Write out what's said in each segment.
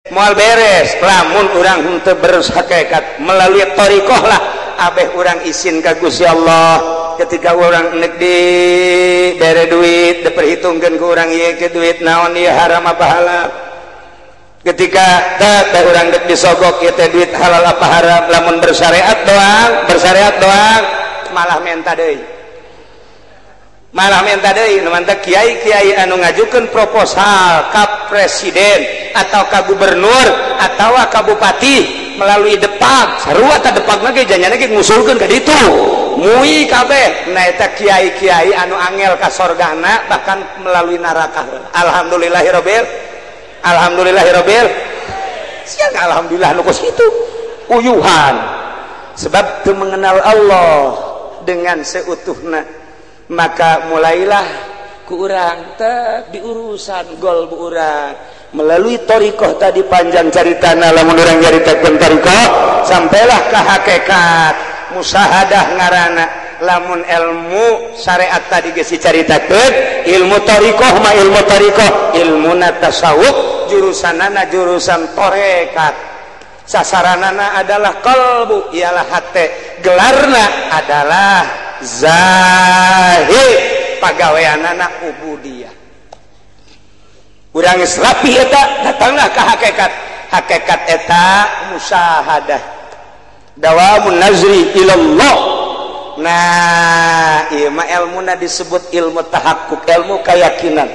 Moal beres lamun urang henteu berhakikat melalui thariqah lah. Abeh urang isin ka Gusti Allah ketika urang nek di bere duit, diperhitungkeun ku urang ieu ke duit naon ieu, haram apa halal. Ketika teh urang dek disogok, ieu teh duit halal apa haram. Lamun bersyariat doang, bersyariat doang, malah menta deui, malah minta deui. Nu mantap kiai-kiai anu ngajukeun proposal ka presiden atau ka gubernur atau ka bupati melalui depak, sarua ta depak ge janyana ge ngusulkeun ka ditu mui kabeh. Nah, eta kiai-kiai anu angel ka sorgana, bahkan melalui neraka. Alhamdulillahirabbil, alhamdulillahirabbil. Siang alhamdulillah nu kos kitu uyuhan, sebab teu mengenal Allah dengan seutuhna. Maka mulailah ku urang tek diurusan golbu urang melalui thariqah tadi. Panjang caritana lamun urang nyaritakeun thariqah. Sampailah ke hakikat musyahadah ngarana. Lamun ilmu syariat tadi geus dicaritakeun, ilmu thariqah mah ilmu thariqah, ilmuna tasawuf, jurusanana jurusan torekat, sasaranana adalah kalbu, ialah hate, gelarna adalah zahid, pagaweanana ubudiyah. Urang geus rapi eta, datanglah ke hakikat. Hakikat eta musyahadah, dawamun nazri ilallah. Nah, ieu mah ilmuna disebut ilmu tahakkuk, ilmu keyakinan.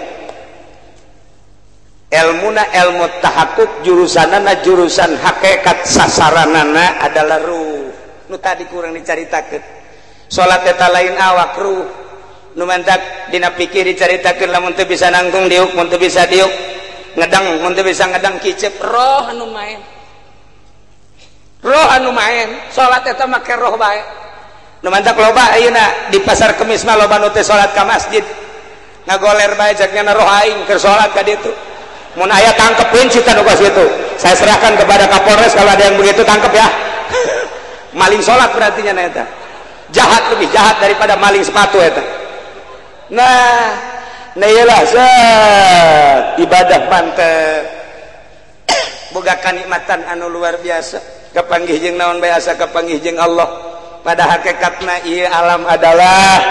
Ilmuna ilmu tahakkuk, jurusanana jurusan hakikat, sasaranana adalah ruh nu tadi kurang dicaritakeun. Salat eta lain awak, ruh. Nu mantak dina pikir dicaritakeun, lamun teu bisa nangtung diuk, mun teu bisa diuk ngedang, mun teu bisa ngedang kicep. Roh anu main, roh anu main. Salat eta make roh bae. Nu mantak loba ayeuna di pasar Kemis mah, loba nu teu salat ka masjid, ngagoler bae, cek nya roh aing keur salat ka ditu. Mun aya, tangkepin cita nu kos itu. Saya serahkan kepada Kapolres, kalau ada yang begitu tangkep ya. Maling salat berarti nya eta jahat, lebih jahat daripada maling sepatu eta. Nah, nah iyalah, set ibadah mantep, boga kanikmatan anu luar biasa, kapanggih jeung naon bae asa kapanggih jeung Allah. Pada hakikatna ieu alam adalah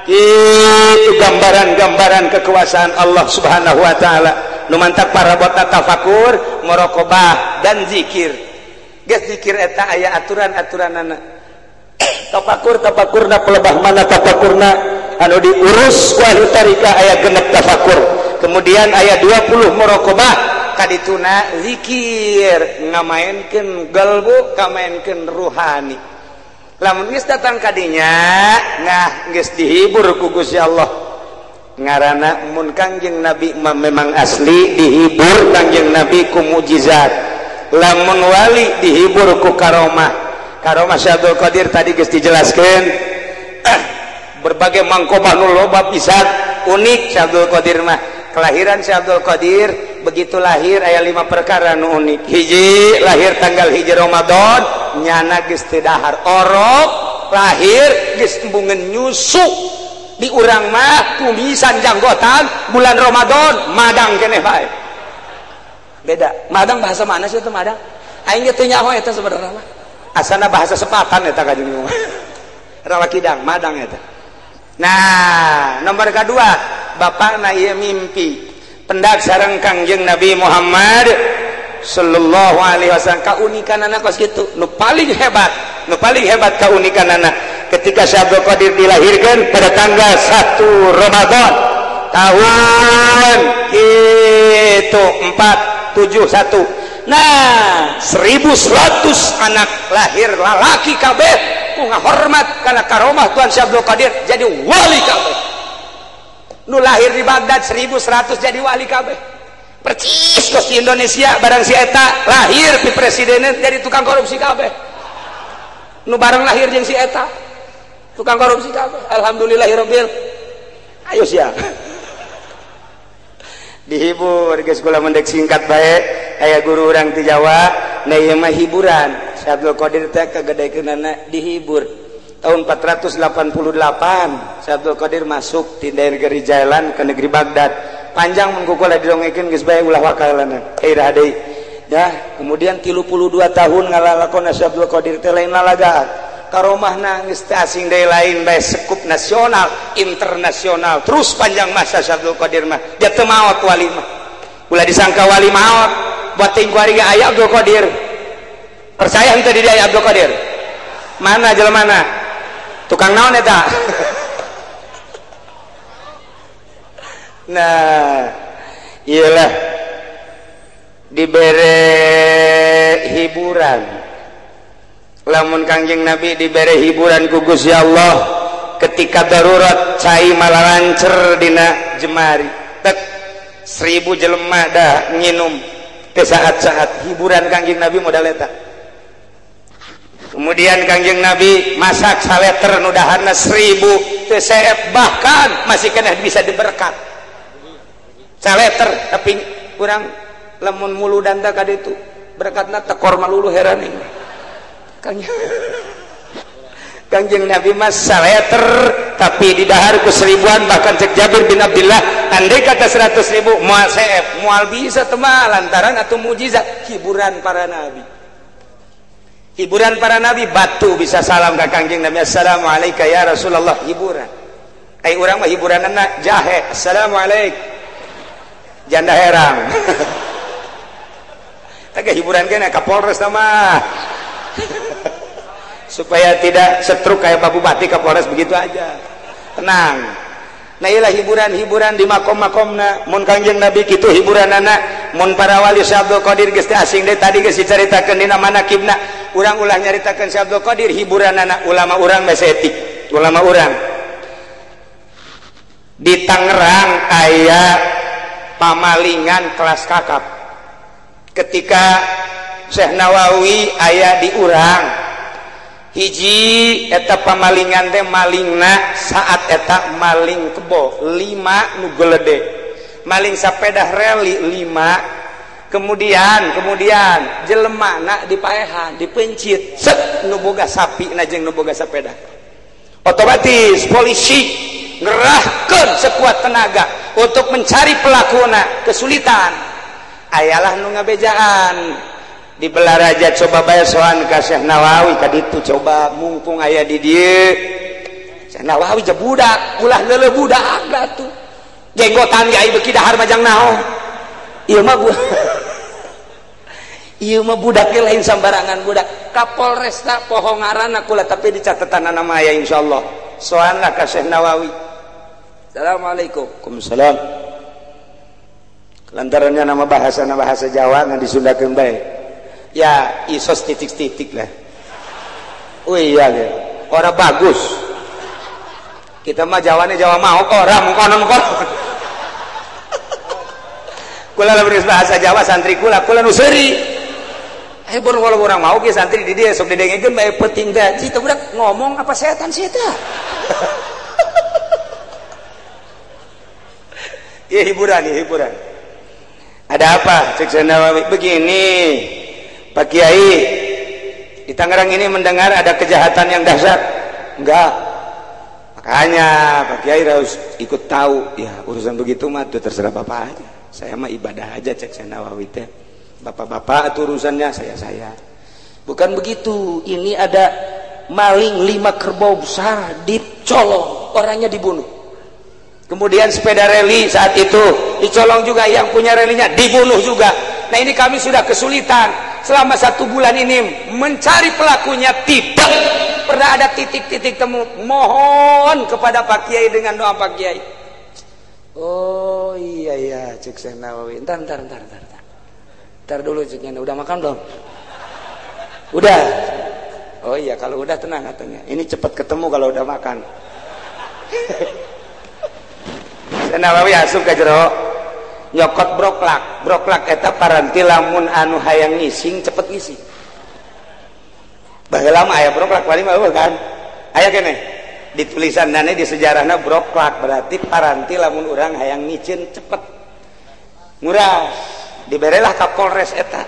itu gambaran-gambaran kekuasaan Allah Subhanahu wa Taala. Nu mantak parabotna tafakur, muraqabah, dan zikir. Geus zikir eta aya aturan-aturanana. Tafakur, tafakurna pelebah mana tafakurna anu diurus ku ahli tariqah, aya 6 tafakur, kemudian aya 20 muraqabah, kadituna zikir, ngamaenkeun galbu, kamaenkeun ruhani. Lamun geus datang kadinya, nah, geus dihibur ku Gusti Allah. Ngaranna mun Kangjeng Nabi memang asli dihibur Kangjeng Nabi ku mukjizat, lamun wali dihibur ku karomah. Karomah Syekh Abdul Qadir tadi geus dijelaskeun, berbagai mangkobah nu loba pisan. Unik Syekh Abdul Qadir mah. Kelahiran Syekh Abdul Qadir, begitu lahir aya lima perkara nu unik. Hiji, lahir tanggal 1 Ramadan, nyana geus teu dahar, orok lahir geus embungeun nyusu. Di urang mah kumisan janggotan, bulan Ramadan madang keneh bae. Beda. Madang bahasa mana sih itu madang? Aing ge teu nyaho eta sebenarnya mah. Asana bahasa sepatan eta ka jeung rawa kidang madang eta. Nah, nomor kedua, bapakna ieu mimpi pendak sareng Kangjeng Nabi Muhammad sallallahu alaihi wasallam. Kaunikanana kos kitu. Nu paling hebat, nu paling hebat kaunikanana ketika Syekh Abdul Qadir dilahirkan pada tanggal 1 Ramadan tahun itu 471. Nah, 1100 anak lahir lalaki kabeh ku ngahormat karena karomah Tuhan Syekh Abdul Qadir, jadi wali kabeh. Nu lahir di Baghdad 1100 jadi wali kabeh. Percis kos di Indonesia, barang si eta lahir di presidenan jadi tukang korupsi kabeh. Nu bareng lahir jeung si eta tukang korupsi kabeh. Alhamdulillahirabbil. Ayo sia dihibur. Geus, kula mendek singkat bae. Aya guru urang ti Jawa. Nah, ieu mah hiburan. Syekh Abdul Qadir teh kagedekeunana dihibur. Tahun 488 Syekh Abdul Qadir masuk di negeri Jalan ke negeri Baghdad. Panjang mun ku kula didongekeun, geus bae, ulah wakalana. Iraha deui. Ya, kemudian 32 tahun ngalalakon Syekh Abdul Qadir teh lain lalagaan. Karomahna geus teu asing deui lain bae sekup nasional, internasional. Terus panjang masa Syekh Abdul Qadir mah. Dia teu maot wali mah. Ulah disangka wali maot, buat ting kuari ge aya Abdul Qadir. Percaya henteu di dia aya Abdul Qadir? Mana jelemana? Tukang naon eta? Nah, iyalah dibere hiburan. Lamun Kangjeng Nabi dibere hiburan ku Gusti Allah ketika darurat cai malah lancer dina jemari. Tek 1000 jelema dah nginum ke saat-saat hiburan Kangjeng Nabi modal eta. Kemudian Kangjeng Nabi masak saleter nu daharna 1000 teu seep, bahkan masih kena bisa diberkat. Saleter tapi kurang lamun muludan teh ka ditu berkatna tekor malulu heran ini. Kangjeng Nabi mas saleter tapi didahar ku 1000-an, bahkan cek Jabir bin Abdullah andai kata 100.000 moal seep moal bisa temah lantaran atau mujizat hiburan para nabi. Hiburan para nabi batu bisa salam ka Kangjeng Nabi, assalamualaikum ya Rasulullah, hiburan. Ai urang mah hiburanna jahe, assalamualaikum janda herang. Tah hiburan kena ka Polres mah. Supaya tidak setruk kayak Pak Bupati Kapolres begitu aja. Tenang. Nah iyalah hiburan-hiburan di makom-makomna. Mun Kangjeng Nabi kitu hiburanana, mun para wali Syekh Abdul Qadir geus teu asing deui tadi geus dicaritakeun dina manakibna. Urang ulah nyaritakeun Syekh Abdul Qadir hiburanana, ulama urang geus etik, ulama urang. Di Tangerang aya pamalingan kelas kakap. Ketika Syekh Nawawi aya di urang, hiji eta pamalingan teh malingna saat eta maling kebo 5 nu gelede, maling sepeda reli 5, kemudian jelemana dipaehan dipencit set nu boga sapi na jeung nu boga sepeda. Otomatis polisi ngerahkeun sekuat tenaga untuk mencari pelakuna, kesulitan. Ayalah nu ngabejaan di Belaraja coba bae soan ka Syekh Nawawi ka ditu coba mumpung aya di dieu. Syekh Nawawi je budak, ulah leuleuh budak atuh. Jenggotan ge ai beuki dahar majang naon. Ieu mah ieu mah budak ge lain sambarangan budak. Kapolresta poho ngaranna kula tapi di catetanana mah aya insyaallah. Soanlah ka Syekh Nawawi. Assalamualaikum. Waalaikumsalam. Lantarannya nama bahasa Jawa ngan disundakeun bae. Ya isos titik-titik lah. Oh iya ya. Ora bagus. Kita mah Jawane Jawa mau ora mengkono-mengkono. Kula lamun bahasa Jawa santri kula, kula nu seuri. Eh bon kalau urang mau ge santri di dieu sok didengekeun bae penting teh. Cita budak ngomong apa setan sih eta. Ya hiburan, ya hiburan. Ada apa? Cek Syekh Nawawi. Begini, Pak Kiai, di Tangerang ini mendengar ada kejahatan yang dahsyat. Enggak. Makanya Pak Kiai harus ikut tahu. Ya, urusan begitu mah itu terserah Bapak aja. Saya mah ibadah aja cek Syekh Nawawi teh. Bapak-bapak itu urusannya saya. Bukan begitu. Ini ada maling 5 kerbau besar dicolong, orangnya dibunuh. Kemudian sepeda reli saat itu dicolong juga, yang punya relinya dibunuh juga. Nah ini kami sudah kesulitan selama 1 bulan ini mencari pelakunya, tidak pernah ada titik-titik temu. Mohon kepada Pak Kiai dengan doa Pak Kiai. Oh iya iya cek Syekh Nawawi. Ntar dulu ceknya, udah makan belum? Udah. Oh iya kalau udah tenang katanya. Ini cepat ketemu kalau udah makan. Syekh Nawawi asup ka jero nyokot broklak, broklak eta paranti lamun anu hayang ngising cepet ngising. Baheula mah aya broklak paling mah kan. Aya keneh di tulisanna di sejarahna broklak berarti paranti lamun urang hayang ngicin cepet. Murah diberelah ka Polres eta.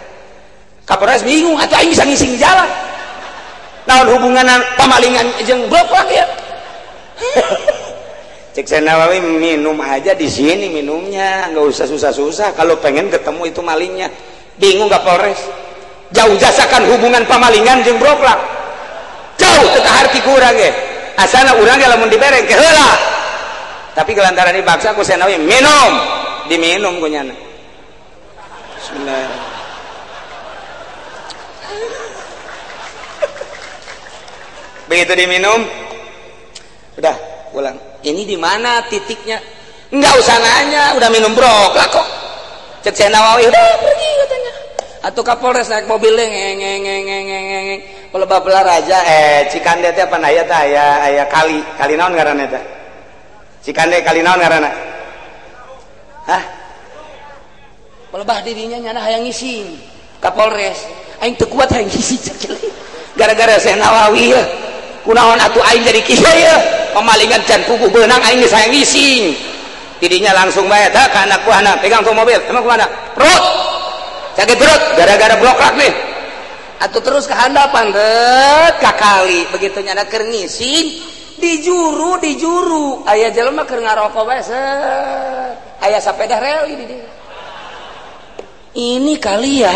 Kapolres bingung atuh aing bisa ngising jalan. Naon hubunganna pamalingan jeung broklak ya? Cek Syekh Nawawi minum aja di sini minumnya, nggak usah susah-susah. Kalau pengen ketemu itu malingnya, Bingung gak Polres? Jauh jasakan hubungan pamalingan jeung broklak. Jauh teu kaharti ku urang ge. Asana urang ge lamun dibereng ke heula. Tapi kelantaran dipaksa ku Syekh Nawawi minum, diminum ku nyana. Bismillah. Begitu diminum, udah pulang. Ini di mana titiknya? Enggak usah nanya, udah minum broklak kok. Cek Syekh Nawawi udah pergi katanya. Atau Kapolres naik mobilnya ngeng ngeng ngeng ngeng ngeng. Pelebah raja Cikande teh apa aya teh aya kali, kali naon ngaranna teh? Cikande kali naon ngaranna? Hah? Pelebah dirinya nyana hayang ngising. Kapolres, aing teu kuat hayang ngising cek. Gara-gara Syekh Nawawi ya. Kunaon atuh aing jadi kieu ya? Pemalingan can puguh beunang aing geus hayang ngising. Tidinya langsung bae tah ka anak buahna, pegang tuh mobil. Emang kumaha? Perut. Sakit perut gara-gara broklak nih. Atau terus ke handapan tet ka kali. Begitu nyana keur ngising dijuru aya jelema keur ngarokok bae set. Aya sapeda reli di dieu. Ini kali ya.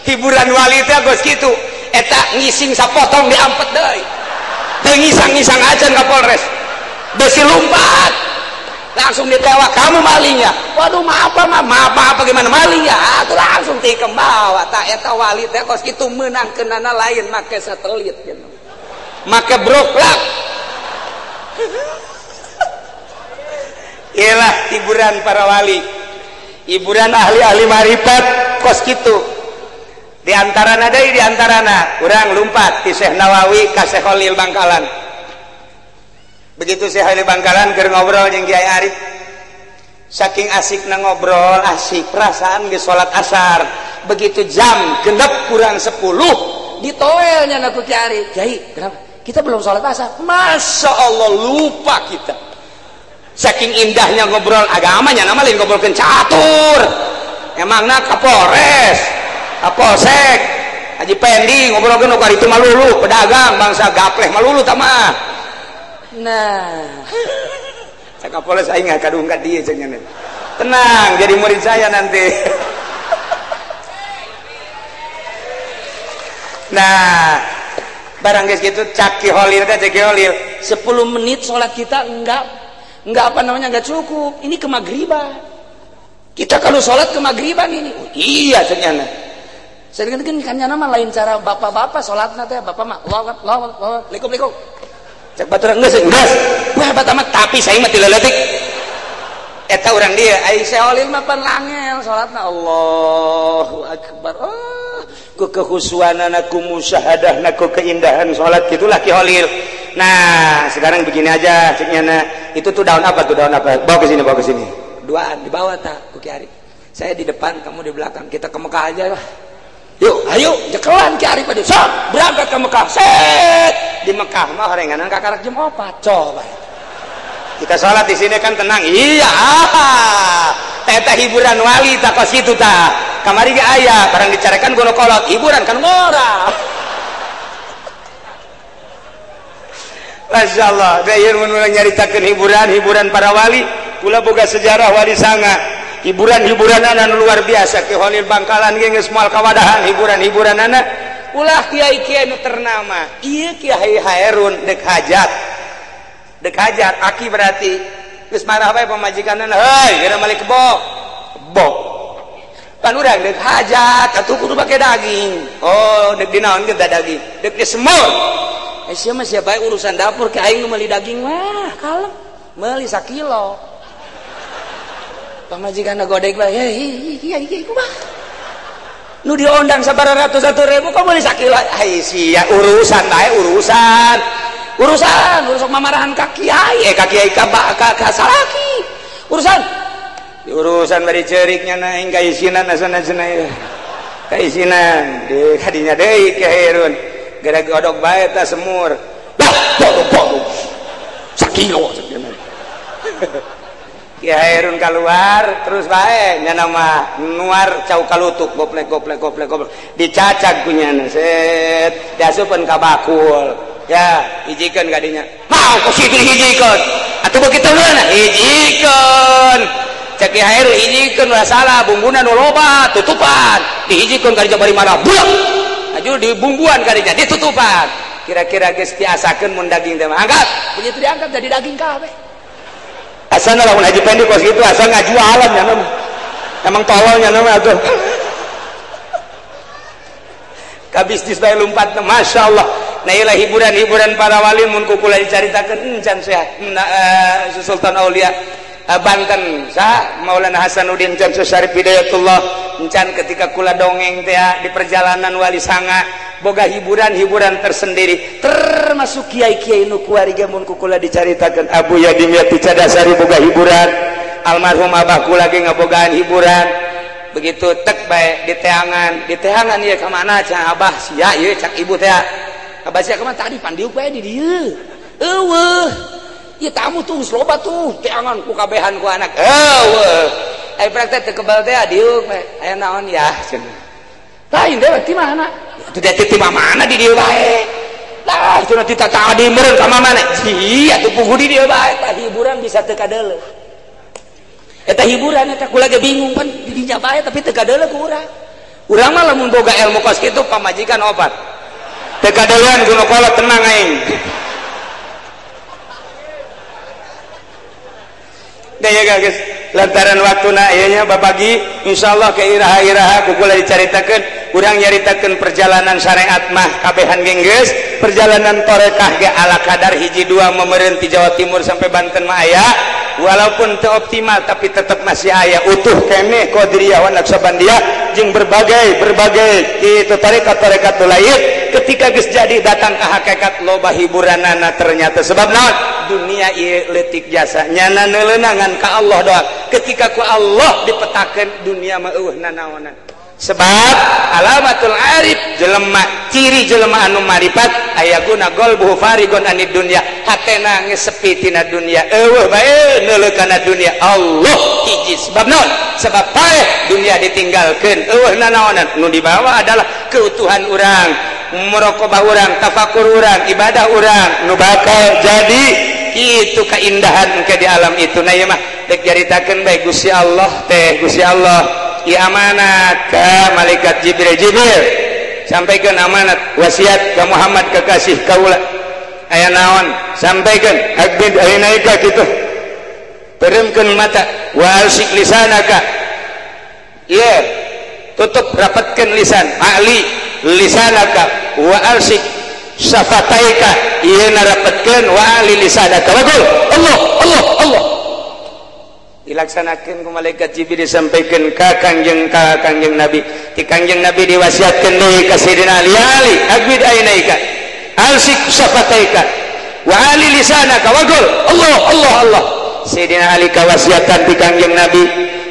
Hiburan wali teh geus kitu. Eta ngising sapotong diampet deui. Teu ngisang-ngisang acan ka Polres. Besi lompat. Langsung ditewak, kamu malingnya. Waduh maaf maaf maaf, maaf bagaimana maling ya? Atuh langsung tikem bawa. Tak eta wali teh kos kitu meunang keunana lain make satelit gitu. Make broklak. Iyalah hiburan para wali. Hiburan ahli-ahli marifat kos kitu. Di antarana deui di antarana urang lumpat ti Syekh Nawawi ka Syekh Khalil Bangkalan. Begitu Syekh Khalil Bangkalan keur ngobrol jeung Kiai Arif. Saking asikna ngobrol, asik perasaan geus salat asar. Begitu jam genep kurang 10 ditoelnya na ku Kiai Arif. Kiai, kenapa? Kita belum salat asar. Masya Allah lupa kita. Saking indahnya ngobrol agamanya nama lain ngobrolkeun catur. Emangna Kapolres, Kapolsek, Haji Pendi ngobrolkeun nu karitu malulu, pedagang bangsa gapleh malulu tah mah. Nah, cak Kapolres aing kadung ka dieu cenah. Tenang, jadi murid saya nanti. Nah, barang geus kitu cak Ki Holil teh cek Ki Holil, 10 menit salat kita enggak apa namanya enggak cukup. Ini ke maghriban. Kita kalau salat ke maghriban ini. Oh, iya cenah. Saya kan kan nyana mah lain cara bapak-bapak salatna teh, bapak mah Allah Allah Allah, likum likum. Cek baturan geus geus. Wah hebat amat tapi saya mah tileletik. Eta urang dieu ai Syekh Holil mah pan langel salatna Allahu akbar. Oh, ku kekhusuanana ku musyahadahna ku keindahan salat gitulah Ki Holil. Nah, sekarang begini aja cek nyana. Itu tuh daun apa tuh daun apa? Bawa ke sini, bawa ke sini. Duaan dibawa tak ku Ki Arif. Saya di depan, kamu di belakang. Kita ke Mekah aja lah. Yuk, ayo jekelan Ki Arif aja. Sok, berangkat ke Mekah. Set. Di Mekah mah horenganan kakarak jam 4. Coba. Kita sholat di sini kan tenang. Iya. Eta hiburan wali tak kos kitu tah. Kamari ge aya, barang dicarekan gono kolot, hiburan kan ngora. Masya Allah, da ieu mun urang nyaritakeun hiburan-hiburan para wali, kula boga sejarah wali sanga. Hiburan-hiburanana nu luar biasa. Ki Holil Bangkalan ge geus moal kawadahan hiburan-hiburanana. Ulah kiai-kiai nu ternama. Ieu Kiai Haerun deuk hajat. Deuk hajat aki berarti geus marah bae pamajikanna, heuy geura meuli kebo. Kebo. Pan urang deuk hajat atuh kudu make daging. Oh, deuk dinaon ge daging? Deuk disemur. Sia mah sia bae urusan dapur ke aing nu meuli daging mah kalem. Meuli sakilo. Pamajikanna godeg bae, hei iya iya kumaha. Nu diondang sabaraha ratus 1.000 kok meuli sakilo. Ai sia urusan bae urusan. Urusan, urusan mamarahan ka kiai, ka kiai ka ka salaki. Urusan. Di urusan bari ceuriknya na aing kaisinan asana cenah ieu. Kaisinan deui kadinya deui Ki Hairun. Gara godog bae ta semur. Lah, bodoh-bodoh. Sakilo cenah. Ki Hairun keluar terus bae nya mah nuar cau kalutuk goplek goplek goplek goplek dicacag ku nyana set diasupeun ka bakul. Ya, hijikeun ka dinya. Mau ku situ hijikeun. Atuh begitu meuna hijikeun. Cek Ki Hairul hijikeun ulah salah bumbuna nu loba tutupan dihijikeun ka dinya bari marah buak aju dibumbuan ka dinya ditutupan kira-kira geus diasakeun mun daging teh mah angkat begitu diangkat jadi daging kabeh asana lamun Haji Pendi kos kitu asa ngajualan nya mah emang tololnya mah atuh ka bisnis bae lumpat masyaallah. Nah ieu hiburan-hiburan para wali mun ku kula dicaritakeun encan sehat Sultan Aulia Banten sa Maulana Hasanuddin Can Syarif Hidayatullah encan ketika kula dongeng teh di perjalanan wali sanga boga hiburan-hiburan tersendiri termasuk kiai-kiai nu kuari ge mun ku kula dicaritakeun Abu Yadimyati Cadasari boga hiburan almarhum abah kula ge ngabogaan hiburan begitu tek bae di teangan ieu ka mana cak abah sia ieu cak ibu teh abah sia ka mana tadi pandiuk bae di dieu eueuh ieu tamu tuh geus loba tuh teangan ku kabehan ku anak eueuh ai praktek teu kebal teh diuk bae aya naon ya cenah lain deui ti mana atuh dia ti mana di dieu bae lah cenah ti tadi meureun ka mana sia atuh puguh di dieu bae tah hiburan bisa teu kadeuleu eta hiburan eta kula ge bingung pan di dinya bae tapi teu kadeuleu ku urang urang mah lamun boga ilmu kos kitu pamajikan opat teu kadeuleun ku nu kolot tenang aing. Daya guys, lantaran waktuna ieu nya bapagi insyaallah ke iraha-iraha ku kula dicaritakeun urang nyaritakeun perjalanan syariat mah kabehan genggeus perjalanan tarekah ge ala kadar hiji dua memeureun ti Jawa Timur sampai Banten mah aya walaupun teu optimal tapi tetap masih aya utuh keneh Qadiriyah wa Naqsyabandiyah jeung berbagai kitu tarekat-tarekat lain ketika geus jadi datang ka hakikat loba hiburanana ternyata sebab naon dunia ieu leutik jasa nyana neuleunangan ka Allah doang ketika ku Allah dipetakeun dunia mah eueuh nanaonan sebab alamatul arif jelema ciri jelema anu marifat aya guna qalbuhu farigon anid dunya hatena geus sepi tina dunia eueuh bae neuleuh kana dunia Allah hiji sebab naon sebab paeh dunia ditinggalkeun eueuh nanaonan nu dibawa adalah keutuhan urang muraqabah urang tafakur urang ibadah urang nu bakal jadi itu keindahan ke di alam itu. Nah ieu mah dek caritakeun bae Gusti Allah teh Gusti Allah ieu amanat ka malaikat Jibril Jibril sampaikan amanat wasiat ka Muhammad kekasih kaula aya naon sampaikan agbid ainaika kitu pereumkeun mata wa alsik lisanaka ieu tutup rapatkeun lisan ali lisanaka wa alsik syafataika ieu narapatkeun wa ali lisanaka wa qul Allah Allah Allah dilaksanakeun ku malaikat Jibril disampaikan ka Kangjeng Nabi ti Kangjeng Nabi diwasiatkeun deui ka Sayyidina Ali Ali agbid ainaika alsik syafataika wa ali lisanaka wa qul Allah Allah Allah Sayyidina Ali kawasiatan ti Kangjeng Nabi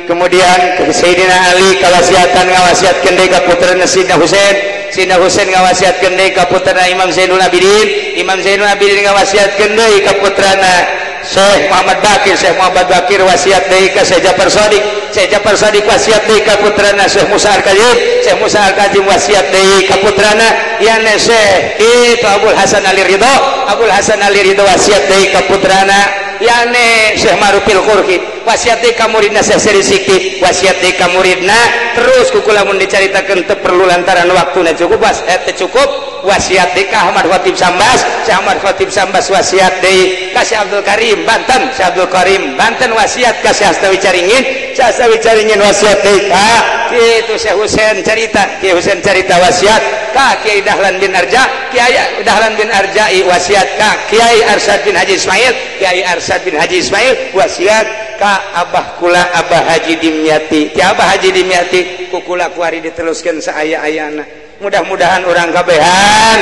kemudian Sayyidina Ali kawasiatan ngawasiatkeun deui ka putrana Sayyidina Husain Sayyidina Husain ngawasiatkeun deui ka putrana Imam Zainul Abidin Imam Zainul Abidin ngawasiatkeun deui ka putrana Syekh Muhammad Bakir Syekh Muhammad Bakir wasiat deui ka Syekh Ja'far Shadiq Syekh Ja'far Shadiq wasiat deui ka putrana Syekh Musa Al-Kazim Syekh Musa Al-Kazim wasiat deui ka putrana yane Syekh itu Abul Hasan Ali Ridho Abul Hasan Ali Ridho wasiat deui ka putrana yane Syekh Marufil Qurhi wasiat deui ka muridna Syekh Seri Sikti wasiat deui ka muridna terus ku kula mun dicaritakeun teu perlu lantaran waktuna cukup teu cukup wasiat deui ka Ahmad Khatib Sambas Syekh Ahmad Khatib Sambas wasiat deui ka Syekh Abdul Karim Banten Syekh Abdul Karim Banten wasiat ka Syekh Astawi Caringin Syekh Astawi Caringin wasiat deui ka kitu Syekh Husain carita Ki Husain carita wasiat ka Kiai Dahlan bin Arja Kiai Dahlan bin Arjai wasiat ka Kiai Arsyad bin Haji Ismail Kiai Arsyad bin Haji Ismail wasiat ka Abah kula Abah Haji Dimyati Ki Abah Haji Dimyati ku kula kuari diteruskeun saaya-ayana mudah-mudahan urang kabehan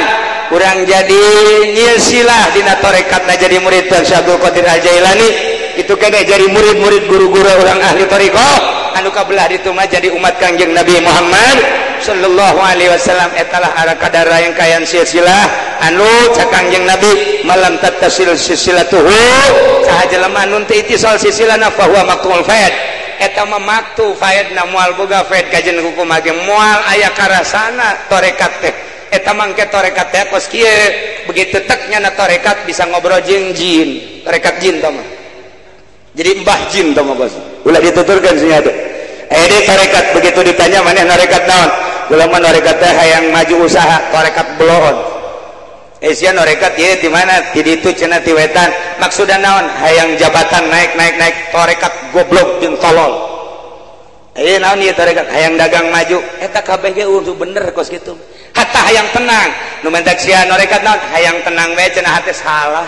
urang jadi nyilsilah dina tarekatna jadi murid Tuan Syekh Abdul Qadir Al-Jailani itu kene jadi murid-murid guru-guru urang ahli thariqah anu kabelah ditu mah jadi umat Kangjeng Nabi Muhammad sallallahu alaihi wasallam etalah ara kadar rangkaian silsilah anu cak Kangjeng Nabi malam tattasil silsilatuhu saha jelema anu teu itisal silsilahna fa huwa maqtul faid eta mah maktu faidna moal boga faid kajen hukum ge moal aya karasana tarekat teh eta mangke tarekat teh kos kieu begitu tek nyana tarekat bisa ngobrol jeung jin tarekat jin tah mah jadi mbah jin tah mah bos. Ulah dituturkeun sia teh. Aya deui tarekat begitu ditanya maneh tarekat naon? Kula mah tarekat teh hayang maju usaha, tarekat bloon. Sia tarekat ieu di mana? Di ditu cenah ti wetan. Maksudna naon? Hayang jabatan naik naik naik, tarekat goblok jeung tolol. Ieu naon ieu tarekat? Hayang dagang maju. Eta kabeh ge bener kos kitu. Hatta hayang tenang. Nu mentak sia tarekat naon? Hayang tenang we cenah hate salah.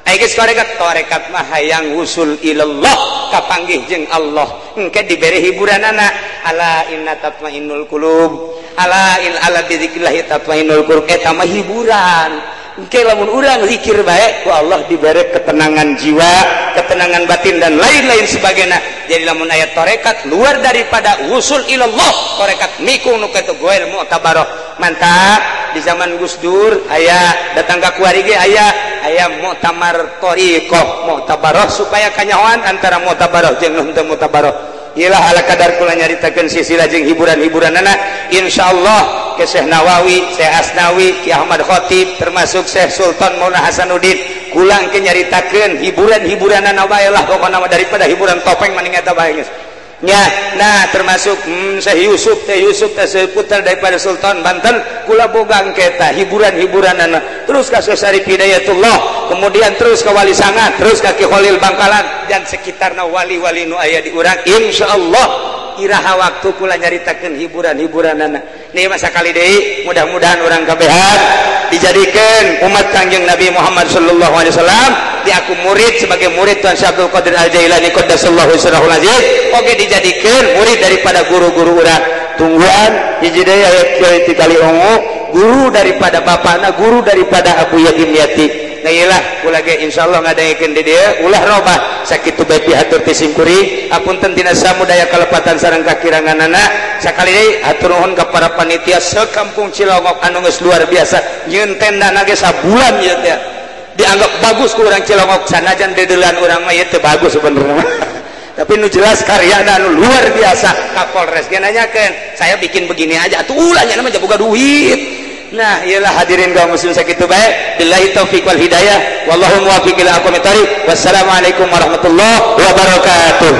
Aya geus tarekat, tarekat mah hayang wusul ilallah, kapanggih jeung Allah. Engke dibere hiburanana. Ala inna tatmainnul qulub. Ala in ala bizikrillah tatmainnul qulub. Eta mah hiburan. Engke lamun urang zikir bae ku Allah dibere ketenangan jiwa, ketenangan batin dan lain-lain sebagainya. Jadi lamun aya tarekat luar daripada wusul ilallah, tarekat mikung nu kitu goel mu'tabaroh. Mantap di zaman Gus Dur aya datang ka kuari ge aya aya muktamar thariqah mu'tabaroh supaya kanyahoan antara mu'tabaroh jeung nu henteu mu'tabaroh. Iyalah ala kadar kula nyaritakeun sisilah jeung hiburan-hiburanana. Insyaallah ke Syekh Nawawi, Syekh Asnawi, Ki Ahmad Khatib termasuk Syekh Sultan Maulana Hasanuddin kula engke nyaritakeun hiburan-hiburanana bae lah pokona mah daripada hiburan topeng mending eta bae geus. Nya, nah termasuk Syekh Yusuf teh Yusuf teh putra daripada Sultan Banten kula boga engke eta hiburan-hiburanana. Terus ka Syekh Syarif Hidayatullah, kemudian terus ke Wali Sanga, terus ka Ki Khalil Bangkalan dan sekitarna wali-wali nu aya di urang. Insyaallah iraha waktu kula nyaritakeun hiburan-hiburanana. Nih masa kali deui mudah-mudahan urang kabehan dijadikeun umat Kangjeng Nabi Muhammad sallallahu alaihi wasallam, diaku murid sebagai murid Tuan Syekh Abdul Qadir Al-Jailani qaddasallahu sirrahul aziz. Oke dijadikeun murid daripada guru-guru urang. Tungguan hiji deui aya kiai ti Kali Ungu, guru daripada bapakna, guru daripada Abu Yatim Yati. Nah iyalah kula ge insyaallah ngadengkeun di dieu ulah robah sakitu bae pihatur ti simkuring. Apunten tina samudaya kalepatan sareng kakiranganana. Sakali deui hatur nuhun ka para panitia sekampung Cilongok anu geus luar biasa nyieun tendana ge sabulan ieu teh. Dianggap bagus ku urang Cilongok sanajan deudeulan urang mah ieu teh bagus sebenarnya. Tapi nu jelas karyana anu luar biasa. Kapolres ge nanyakeun, saya bikin begini aja atuh ulah nya mah boga duit. Nah, iyalah hadirin kaum muslim sakitu bae. Billahi taufik wal hidayah. Wallahu muwaffiq ila aqwamit thariq. Wassalamualaikum warahmatullahi wabarakatuh.